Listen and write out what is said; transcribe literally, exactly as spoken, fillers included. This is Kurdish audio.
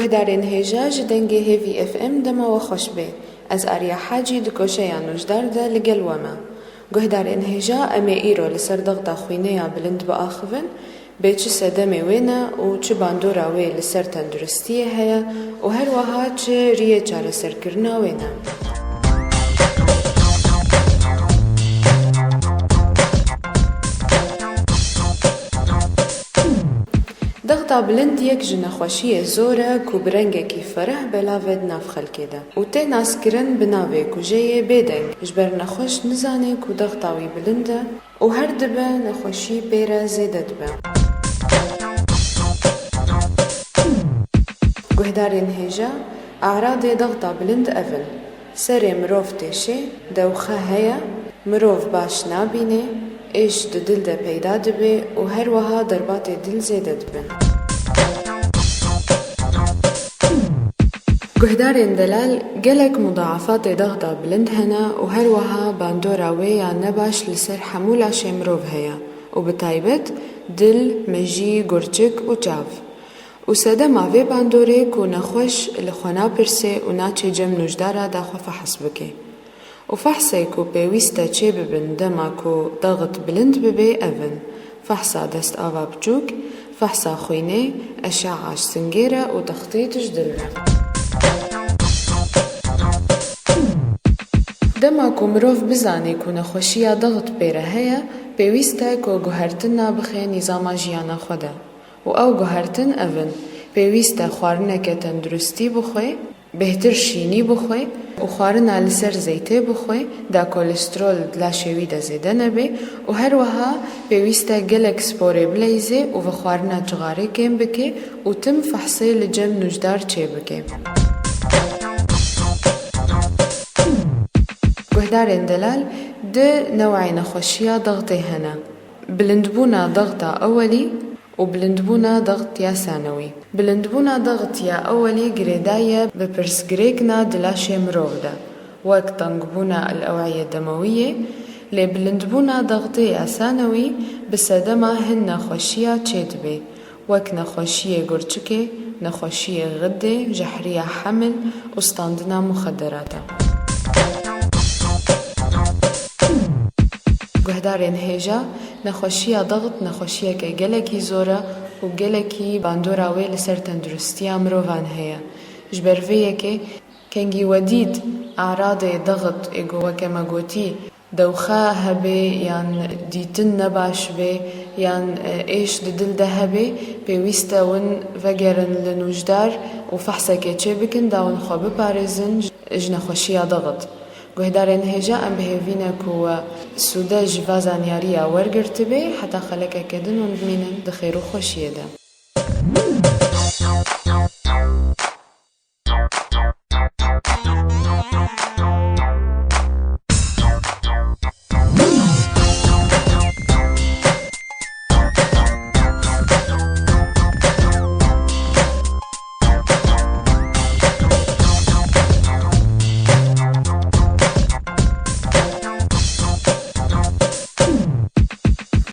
Guhdarên hêja ji Dengê Hêvî F M dema we xweş bê. Ez Arya Hacî di koşeya nûjdar de li gel we me. Guhdarên hêja, em ê îro li ser dexta xwînê ya bilind biaxivin, bê çi sedemê wê ne û çi bandora wê li ser tenduristiyê heye û her wiha çi riyê çareserkirina wê ne. Dexta bilind yek ji nexweşiyê zor e ku bi rengekî fereh belav e di nav xelkê de û tê naskirin bi navê kujeyê bêdeng, ji ber nexweş nizane ku dexta wî bilind e û her dibe nexweşî pê re zêde dibe. Guhdarên hêja, eradê dexta bilind ev in: serê mirov têşê, dewxe heye, mirov baş nabîne, êş di dil de peyda dibe û her wiha derbatê dil zêde dibin. Guhdarên delal, gelek mudaafatê dexta bilind hene û her wiha bandora wê ya nebaş li ser hemû laşê mirov heye û bi taybet dil, mejî, gurçik û çav. Û sedema vê bandorê ku nexweş li xwe napirse û naçe cem nûjdara da xwe fehs bike. Û fehsê ku pêwîst e çêbibin dema ku dext bilind bibe ev in: fehsa destava biçûk, fehsa xwînê, eşa'a ji singêre û textît ji dil re. Dema ku mirov bizane ku nexweşiya dext pê re heye, pêwîst e ku guhertina bixe nîzama jiyana xwe de. Û ew guhertin ev in: pêwîst e xwarineke tenduristî bixwe, bêhtir şînî bixwe û xwarina li ser zeytê bixwe, da kolesterol di laşê wî de zêde nebe û her wiha pêwîst e gelek sporê bileyze û vexwarina cixarê kêm bike û tim fehsê li cem nûjdar çêbike. Guhdarên delal, du new'ê nexweşiya dextê hene: bilindbûna dexta ewelî û bilindbûna dext ya sanewî. Bilindbûna dext ya ewelî girêdayî ye bi pirsgirêkna di laşê mirov de, wek tengbûna el-ew'iyê demewî yê, lê bilindbûna dextê ya sanewî bi sedema hin nexweşiya çêdibe, wek nexweşiyê gurçikê, nexweşiyê xidê, jehriya hemil û standina muxederata. Guhdarên hêja, nexweşiya dext nexweşiyeke gelekî zor e û gelekî bandora wê li ser tenduristiya mirovan heye. Ji ber vê yekê kengî we dît eradê dext ê ku weke me gotî, dewxe hebe yan dîtin nebaş be yan, e, êş di dil de hebe, pêwîst e win vegerin li nûjdar û fehsekê çêbikin da win xwe biparêzin ji nexweşiya dext. Guhdarên hêja, em bi hêvî ne ku we sûde ji va zanyariya wergirtibe, heta xelekeke din hûn bimînin di xêr û xweşiyê de.